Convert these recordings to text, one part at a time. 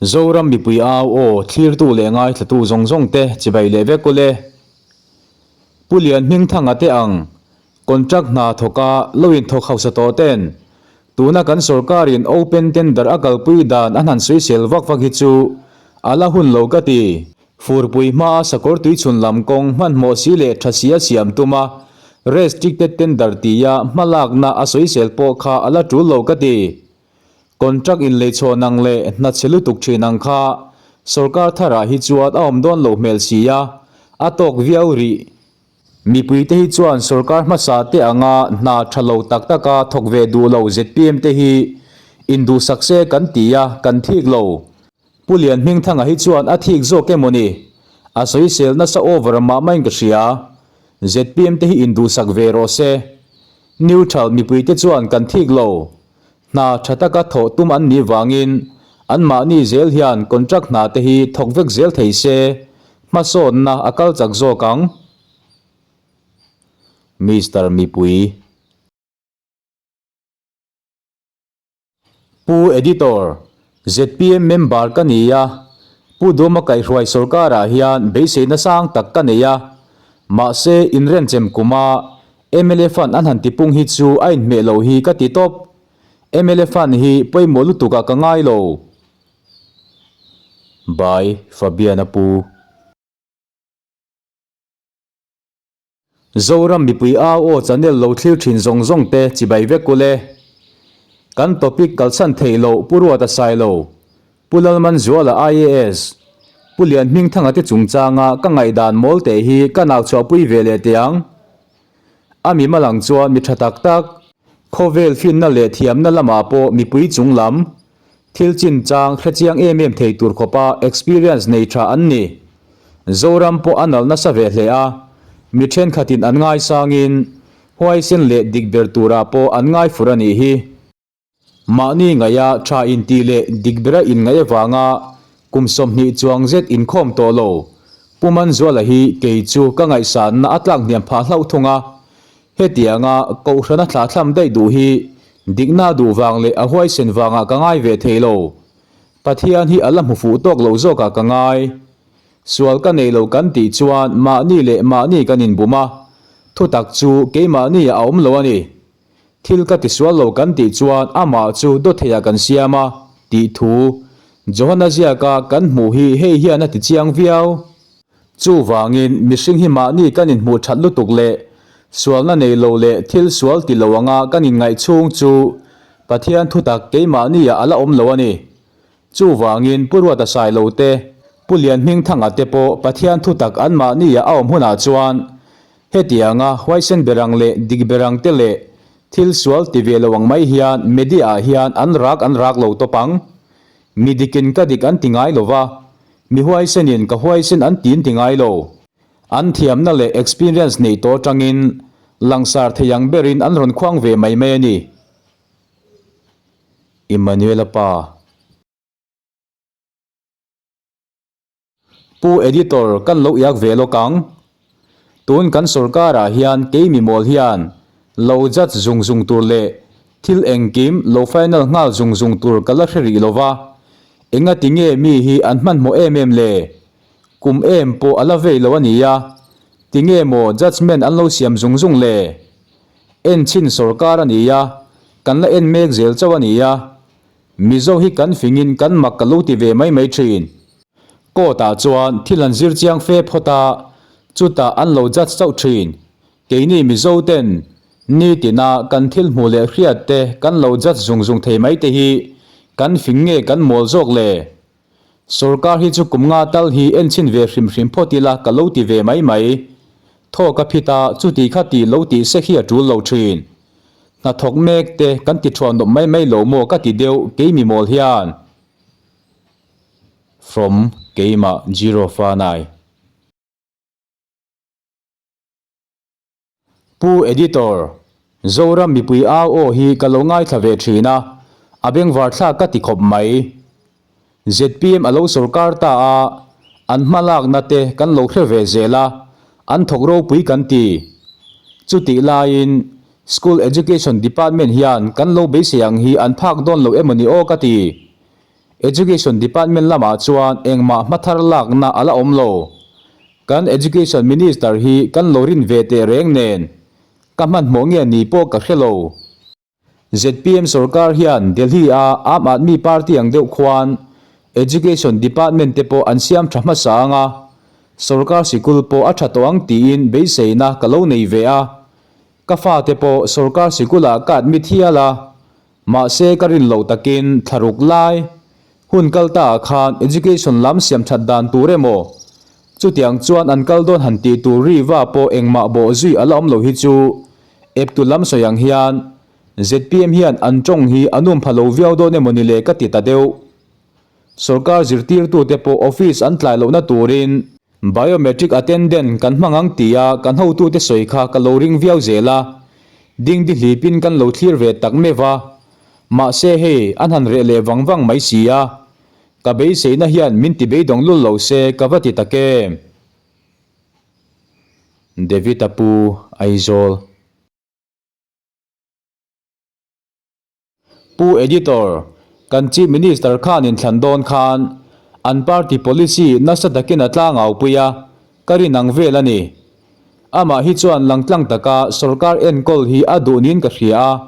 Zoram mipui au aw thlirtu leh ngaithlatu zawng zawng te chibai leh vek ule. Pu Lian Hmingthanga te ang contract hna thawka lo inthawk hausa tawh ten tuna kan sorkarin open tender a kalpui dan a hnan sawisel vak vak hi chu a la hun lo ka ti. Furpui hmaa sakawr tuichhun lam kawng hmanhmawh si leh tha sia siam tuma restricted tender tia hmalakna a sawisel pawh kha a la tul lo ka ti. Contract inleichhawn ang leh hna chhe lutuk thin ang kha sorkar tharah hi chuan a awm dawn loh hmel si a, a tawk viau rih. Mipuite hi chuan sorkar hmasa te anga hna tha lo tak taka thawk ve duh lo zpm te hi induhsak se kan ti a, kan thik lo. Pu Lianhmingthanga hi chuan a thik zawk emaw ni? A sawisel nasa over mah maiin ka hria. Zpm te hi induhsak ve rawh se. Neutral mipuite chuan kan thik lo. Hna tha taka thawh tum an nih vangin anmahni zel hian contract hna te hi thawk vek zel thei se, hmasawnna a kal chak zawk ang. Mister Mipui. Pu Editor, zpm member ka ni a, Pu Duma kaihhruai sorkarah hian beiseina sang tak ka nei a, mahse inrenchem kuma Mla fund an han tipung hi chu a inhmeh lo hi ka ti tawp. Mla fund hi pawimawh lutuk ah ka ngai lo. By Fabian a pu. Zoram mipui au aw channel lo thlir thin zawng zawng te chibai vek ul e. Kan topic kalchhan theih loh Pu Ruata Sailo, Pu Lalmanzuala IAS, Pu Lianhmingthanga te chungchanga ka ngaihdan mawl teh hi ka nau chhuahpui ve leh teh ang. A mi malang chuan mi tha tak tak, khawvel finna leh thiamna lamah pawh mipui chung lam thil chinchang hrechiang em em thei tur khawpa experience nei tha an ni. Zoram pawh a nal nasa ve hle a, mi thenkhatin an ngaisangin huaisen leh dik ber turah pawh an ngaifur a nih hi. Mahni ngaia tha intih leh dik bera inngaih avanga kum 20 chuang zet inkhawm tawh lo Pu Manzuala hi kei chu ka ngaihsanna a tlak hniam phah hlauh thung a. Hetianga Kohhrana thlahthlam daih duh hi dikna duh vang leh a huaisen vangah ka ngai ve thei lo. Pathian hi a la hmu fuh tawk lo zawkah ka ngai. Sual ka nei lo kan tih chuan mahni leh mahni kan inbum a, thutak chu keimahni ah a awm lo a ni. Thil ka tisual lo kan tih chuan amah chu dawtheiah kan siam a, tih thu Johana ziaka kan hmuh hi hei hian a ti chiang viau. Chuvangin mihring hi mahni kan inhmuh that lutuk leh sualna nei lo leh thil sual ti lo anga kan inngaih chhung chu Pathian thutak keimahniah a la awm lo a ni. Chuvangin Pu Ruata Sailo te, Pu Lianhmingthanga te pawh Pathian thutak anmahnia a awm hunah chuan hetianga huaisen berang leh dik berang te leh thil sual ti ve lo ang mai hian media ah hian an rak an rak lo tawp ang. Mi dikin ka dik an ti ngai lo va, mi huaisenin ka huaisen an tin ti ngai lo. An thiamna leh experience neih tawh atangin langsar thei ang berin an rawn khuang ve mai mai a ni. Emmanuela pa. Pu Editor kan lo iak ve lawk ang. Tun kan sorkarah hian kei mi mawl hian lo judge zung zung tur leh thil engkim lo final nghal zung zung tur ka la hre rih lova. Engati nge mi hi an hmanhmawh em em le? Kum em pawh a la vei lo a nia. Tinge maw judgement an lo siam zung zung le? En chhin sorkar a ni a, kan la en mek zel chauh a ni a. Mizo hi kan fingin kan mak ka lo ti ve mai mai thin. Court ah chuan thil an zir chiang fe phawt a, chutah an lo judge chauh thin. Keini Mizo ten nitina kan thil hmuh leh hriat te kan lo judge zung zung thei mai te hi kan fing nge kan mawl zawk le? Sorkar hi chu kum nga tal hi en chhin ve hrim hrim phawt ila ka lo ti ve mai mai. Thaw ka phit a, chuti kha tih lo tih sek hi a tul lo thin. Hnathawk mek te kan ti thuah nawp mai mai lo maw ka ti deuh kei mi mawl hian. From keimah Jiro Fanai. Pu Editor, Zoram mipui au aw hi ka lo ngaithla ve thin a, a bengvar thlak ka ti khawp mai. Zpm a lo sorkar ta a, an hmalakna te kan lo hre ve zel a, an thawk ropui kan ti. Chutih laiin School Education Department hian kan lo beisei ang hi an phak dawn lo emawni aw ka ti. Education Department lamah chuan engmah hmathar lakna a la awm lo. Kan Education Minister hi kan lo rin ve teh reng nen, ka hmanhmawh nge ni pawh ka hre lo. Zpm sorkar hian Delhi-a Aam Aadmi Party ang deuh khuan Education Department te pawh an siam tha hmasa ang a, sorkar sikul pawh a tha tawh ang tiin beiseina ka lo nei ve a. Ka fate pawh sorkar sikulah ka admit hial a, mahse ka rin loh takin thlaruk lai hun kal ta ah khan Education lam siam that dan tur emaw chutiang chuan an kal dawn han tih tur ri va pawh engmah bawh zui a la awm lo hi chu Eptu lam sawi ang hian zpm hian an tawng hi a num pha lo viau dawn emaw ni le ka ti ta deuh. Sorkar zirtirtute pawh office an tlai lohna turin biometric attendant kan hmang ang tia kan hotute sawi kha ka lo ring viau zel a, dingdi hlipin kan lo thlir ve tak meuh a. Mahse hei an han reh leh vang vang mai si a, ka beiseina hian min ti beidawng lul lo se ka va ti tak em? David a pu Aizawl. Pu Editor, kan Chief Minister khan inthlan dawn khan an party policy nasa takin a tlangau pui a, ka rin ang vel a ni. Amah hi chuan langtlang taka sorkar enkawl hi a duh niin ka hria a,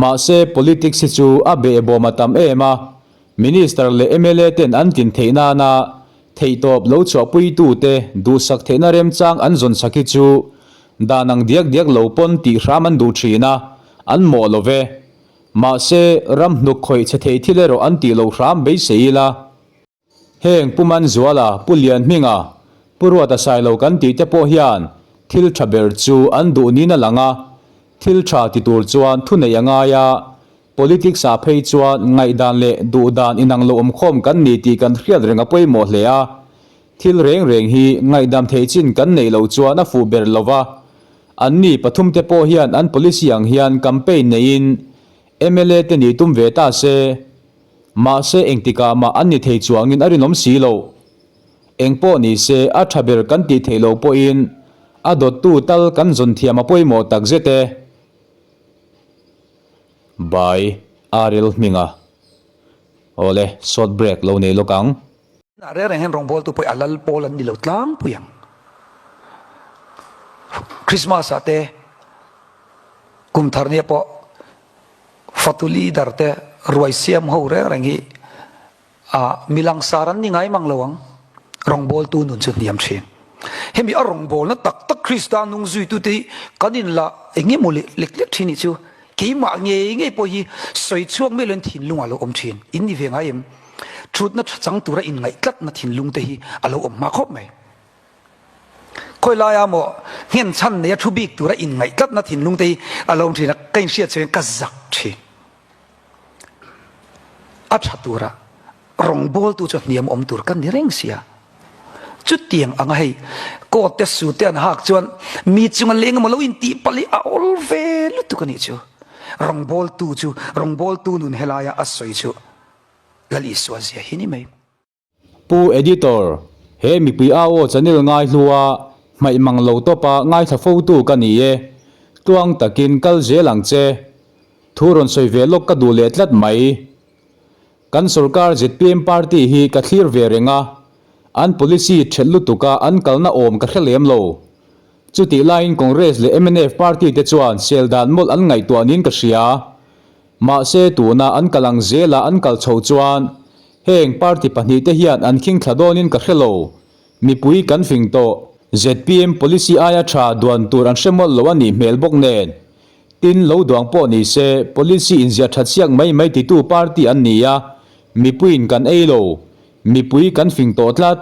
mahse politics hi chu a behbawm a tam em a, Minister leh mla ten an tlin theih nana theihtawp lo chhuahpuitute duhsak theihna remchang an zawn sak hi chu dan ang diak diak lo pawn tih hram an duh thin a, an mawh lo ve. Mahse, ram hnuk khawih chhe thei thil erawh an tih loh hram beisei ila. Heng Pu Manzuala, Pu Lianhminga, Pu Ruata Sailo kan tih te pawh hian thil tha ber chu an duh niin a lang a, thil tha ti tur chuan thuneih a ngai a, Politics ah phei chuan ngaihdan leh duhdan inang lo awmkhawm kan ni tih kan hriat reng a pawimawh hle a, thil reng reng hi ngaihdam theih chin kan neih loh chuan a fuh ber lo va. Anni pathumte pawh hian an policy ang hian campaign neiin mla te nih tum ve ta se, mahse engtikah mah an ni thei chuangin a rinawm si lo. Engpawh ni se a tha ber kan tih theih loh pawhin a dawttu tal kan zawn thiam a pawimawh takzet e. By Aril Hminga. Awle, short break lo nei lawk ang. A reng reng hian rawngbawltu pawh hi a lal pawl an ni lo tlangpui ang. Christmas ah te, kum thar nia pawh fatu leader te ruai siam ho reng reng hi A mi langsar an ni ngai mang lo ang. Rawngbawltu nun chu hniam thin. Hemi a rawngbawlna tak tak Krista nung zuitute hi kan inla eng emaw leh lek lek thin nih chu keimah ngei ngei pawh hi sawi chhuak mai loin thinlungah a lo awm thin. In ni ve ngai em? Thutna tha chang tura inngaih tlatna thinlung te hi a lo awm hma khawp mai. Khawi laia maw nghen chhan neia thu bik tura inngaih tlatna thinlung te hi a lo awm thin a, ka inhriat chhuahin ka zak thin. A tha tura rawngbawltu chu hniam awm tur ka ni reng sia. Chutiang anga hei coat te suit te an hak chuan mi chunga leng emaw lo intih palh hi a awl ve lutuk a nih chu. Rawngbawltu chu rawngbawltu nun helaia a sawi chu Lal Isua zia hi ni mai. Pu Editor, he mipui au aw channel ngaihlua hmaih mang lo tawpa ngaithla fotu ka ni e. Tluang takin kal zel ang che. Thu rawn sawi ve lawk ka duh leh tlat mai. Kan sorkar zpm party hi ka thlir ve reng a, an policy ṭhelh lutuka an kalna awm ka hre lem lo. Chutih laiin Congress leh mnf party te chuan sel dan mawlh an ngaihtuah niin ka hria. Mahse tuna an kal ang zela an kal chho chuan heng party pahnihte hian an khing thla dawnin ka hre lo. Mipui kan fing tawh. Zpm policy aia tha duan tur an hre mawlh lo a nih hmel bawk nen. Tin, lo duang pawh ni se policy inziah that siak mai mai titu party an ni a, mipuiin kan ei lo. Mipui kan fing tawh tlat.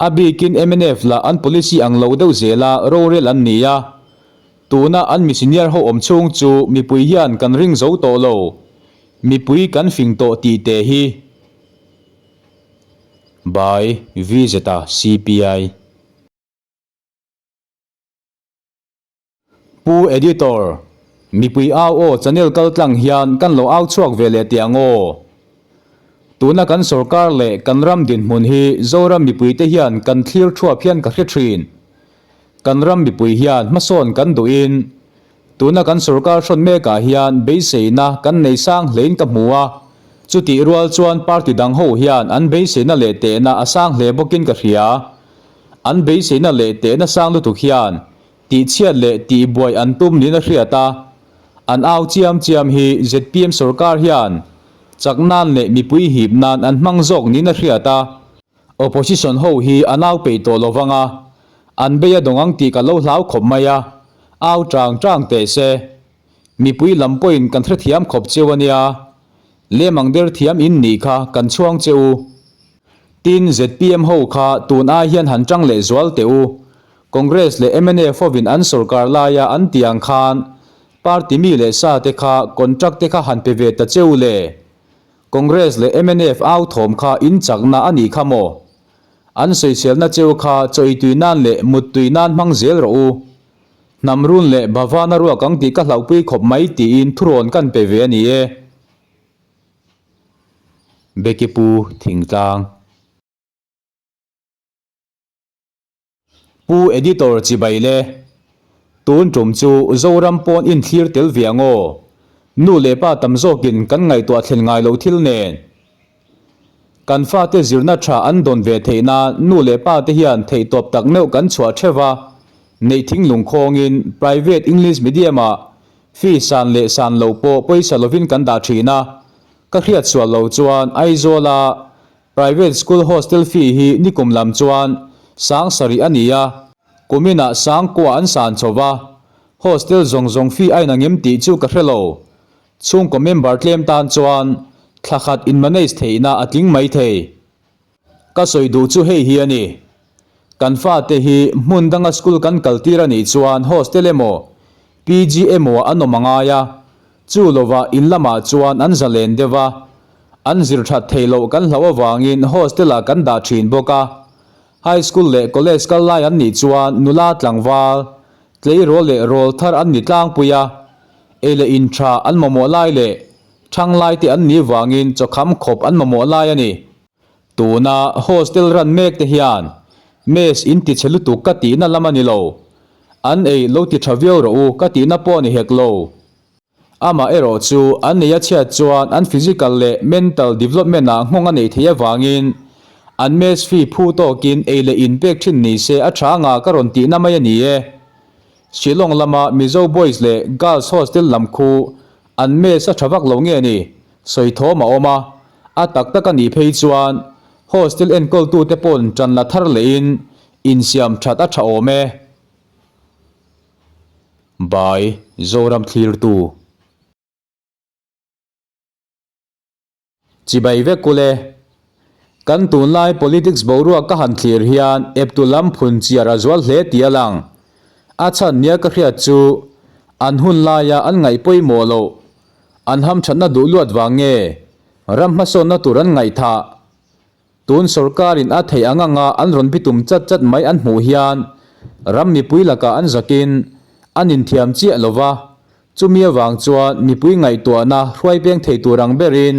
A bikin mnf lah an policy ang lo deuh zela rorel an ni a. Tuna an mi senior ho awm chhung chu mipui hian kan ring zo tawh lo. Mipui kan fing tawh tih te hi. By VZ-a CPI. Pu Editor, mipui au aw channel kal tlang hian kan lo au chhuak ve leh teh ang aw. Tuna kan sorkar leh kan ram dinhmun hi Zoram mipuite hian kan thlir thuap hian ka hre thin. Kan ram mipui hian hmasawn kan duhin tuna kan sorkar hrawn mekah hian beiseina kan nei sang hlein ka hmu a. Chutih rual chuan party dang ho hian an beiseina leh tehna a sang hle bawkin ka hria. An beiseina leh tehna sang lutuk hian tihchhiat leh tihbuai an tum niin a hriat a. An au chiam chiam hi zpm sorkar hian chak nan leh mipui hip nan an hmang zawk niin a hriat a. Opposition ho hi an au peih tawh lo vang a, an bei a dawng ang tih ka lo hlau khawp mai a, au tang tang teh se. Mipui lam pawhin kan hrethiam khawp cheu a nia, lem ang der thiam in nih kha kan chhuang che u. Tin, zpm ho kha tun ai hian han tang leh zual teh u. Congress leh mnf hovin an sorkar laia an tih ang khan party mi leh sa te kha contract te kha han pe ve ta che u le. Congress leh mnf au thawm kha in chakna a nih kha maw? An sawiselna cheu kha chawitui nan leh muttui nan hmang zel rawh u. Hnam run leh Bhavana ruak ang tih ka hlauhpui khawp mai tiin thurawn kan pe ve a ni e. Becky Pu Thingtlang. Pu Editor chibai le. Tun tum chu Zoram pawn in thlir tel ve ang aw. Nu leh pa tam zawkin kan ngaihtuah thlen ngai lo thil nen. Kan fate zirna tha an dawn ve theih nan nu leh pa te hian theihtawp tak meuh kan chhuah theuh a, neih thinglung khawngin private English medium ah fee san leh san lo pawh pawisa lovin kan dah thin a, ka hriat sual lo chuan Aizawl a Private school hostel fee hi nikum lam chuan sang sarih a ni a, kuminah sang kua an san chho va, hostel zawng zawng fee a inangem tih chu ka hre lo. Chhungkaw member tlem tan chuan thla khat in manage theihna a tling mai thei. Ka sawi duh chu hei hi a ni. Kan fate hi hmun danga school kan kaltir a nih chuan hostel emaw PG emaw ah an awm a ngai a, chu lovah in lamah chuan an zalen deuh a, an zir that theih loh kan hlauh avangin hostel ah kan dah thin bawk a. High school leh college kal lai an nih chuan nula tlangval, tleirawl leh rawl thar an ni tlangpui a, ei leh in tha an mamawh lai leh thang lai te an nih vangin chawkham khawp an mamawh lai a ni. Tuna hostel ran mek te hian mess in ti chhe lutuk ka tihna lam a ni lo. An ei lo ti tha viau rawh u ka tihna pawh a ni hek lo. Amah erawh chu an ei a chhiat chuan an physical leh mental development ah nghawng a neih theih avangin an mess fee phu tawkin ei leh in pek thin ni se a tha nga ka rawn tihna mai a ni e. Shillong lama Mizo Boys leh Girls Hostel lam khu an mess a tha vak lo nge ni? Sawi thawm a awm a, a tak tak a nih phei chuan hostel enkawltute paw'n ṭan la thar lehin insiam ṭhat a ṭha awm e. By Zoram Thlirtu. Chibai vek ule. Kan tunlai politics boruak ka han thlir hian eptu lam phun chiar a zual hle tih a lang. A chhan nia ka hriat chu an hun laia an ngaih pawimawh loh An hamthatna duh luat vang nge ram hmasawnna tur an ngaihthah? Tun sorkarin a theih ang anga an rawn bitum chat chat mai an hmuh hian ram mipui lakah an zakin an inthiam chiah lo va, chumi avang chuan mipui ngaihtuahna hruai peng thei tur ang berin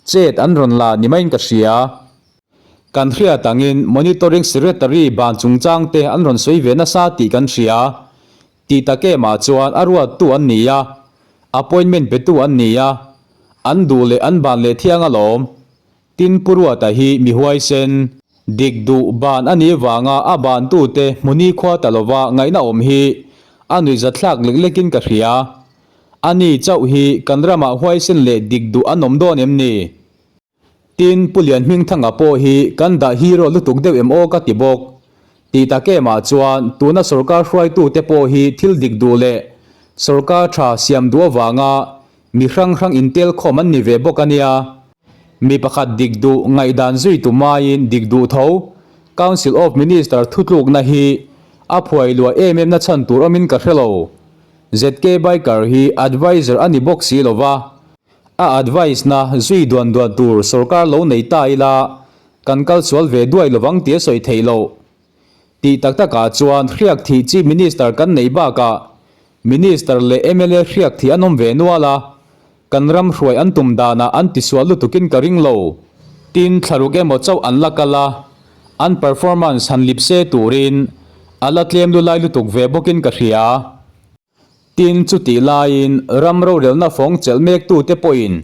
chet an rawn la ni maiin ka hria. Kan hriat angin Monitoring Secretary ban chungchang te an rawn sawi ve nasa tih kan hria. Tih tak em ah chuan a ruattu an ni a, appointment petu an ni a, an duh leh an ban leh thiang alawm. Tin Pu Ruata hi mi huaisen, dik duh ban a nih vanga a bantute hmuni khua ta lova ngaihna awm hi a nuihzatthlak lek lekin ka hria. Ani chauh hi kan ramah huaisen leh dik duh an awm dawn em ni? Tin, Pu Lianhmingthanga pawh hi kan dah hero lutuk deuh em aw ka ti bawk. Tih tak emah chuan tuna sorkar hruaitute pawh hi thil dik duh leh sorkar tha siam duh avanga mi hrang hrang intel khawm an ni ve bawk a nia. Mi pakhat dik duh ngaihdan zui tu maiin dik duh tho Council of Minister thutlukna hi a phuai luah em em na chhan tur awmin ka hre lo. ZK Biker hi adviser a ni bawk si lova. A advice na zui duan duan tur sorkar lo nei ta ila kan kal sual ve duai lovang tih a sawi theih loh. Tih tak takah chuan hriak thih Chief Minister kan neih bakah Minister leh mla hriak thih an awm ve nual a, kan ram hruai an tum danah an tisual lutukin ka ring lo. Tin, thlaruk emaw chauh an la kal a, an performance han lip se turin a la tlem lulai lutuk ve bawkin ka hria. Tin, chutih laiin ram rorelna fawng chelh mektute pawhin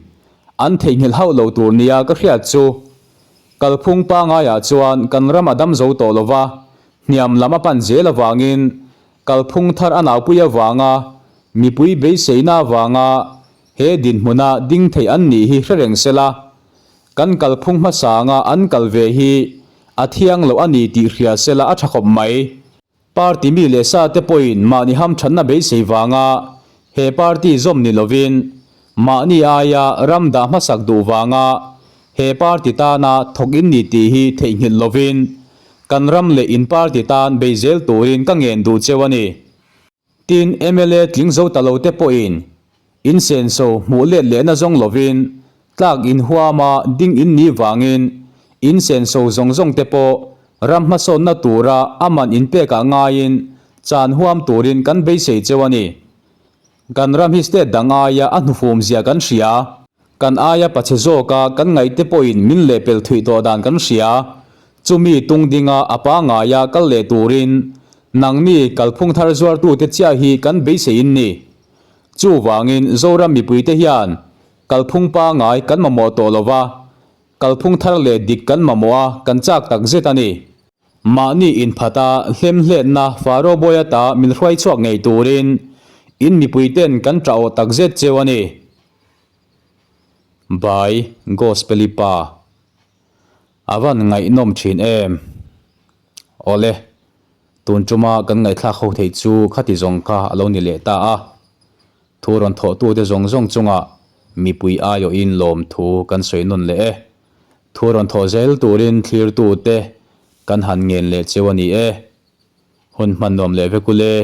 An theihnghilh hauh lo tur nia ka hriat chu, kalphung pangaiah chuan kan ram a dam zo tawh lo va, hniam lam a pan zel avangin kalphung thar a naupui avanga mipui beiseina avanga he dinhmuna ding thei an nih hi hre reng sela, kan kalphung hmasa anga an kal ve hi a thiang loh a ni tih hria sela a tha khawp mai. Party mi leh sa te pawhin mahni hamthatna beisei vanga he party zawm ni lovin mahni aia ram dah hmasak duh vanga he party tana thawk in ni tih hi theihnghilh lovin kan ram leh in party tan bei zel turin ka ngen duh cheu a ni. Tin, mla tling zo ta lo te pawhin in senso hmuh let lehna zawng lovin tlak in huama ding in ni vangin in senso zawng zawng te pawh ram hmasawnna tura a man in pekah ngaiin chan huam turin kan beisei cheu a ni. Kan ram hi state dang aia a hnufum zia kan hria. Kan aia pachhe zawka kan ngaihte pawhin min lehpel thuih tawh dan kan hria. Chumi tung dinga a pangaia kal leh turin nangni kalphung thar zuartute chiah hi kan beiseiin ni. Chuvangin Zoram mipuite hian kalphung pangai kan mamawh tawh lova, kalphung thar leh dik kan mamawh a, kan chak tak zet a ni. Mahni inphata hlemhletna Faro Bawia ta min hruai chhuak ngei turin in mipuiten kan tah awh tak zet cheu a ni. By Gospeli pa. A van ngaihnawm thin em. Awle, tun tuma kan ngaihthlak ho theih chu khati zawng kha a lo ni leh ta a. Thu rawn thawhtute zawng zawng chungah mipui aiawhin lawmthu kan sawi nawn leh e. Thu rawn thawh zel turin thlirtute kan han ngen leh cheu a ni e. Hun hman nuam leh vek ule.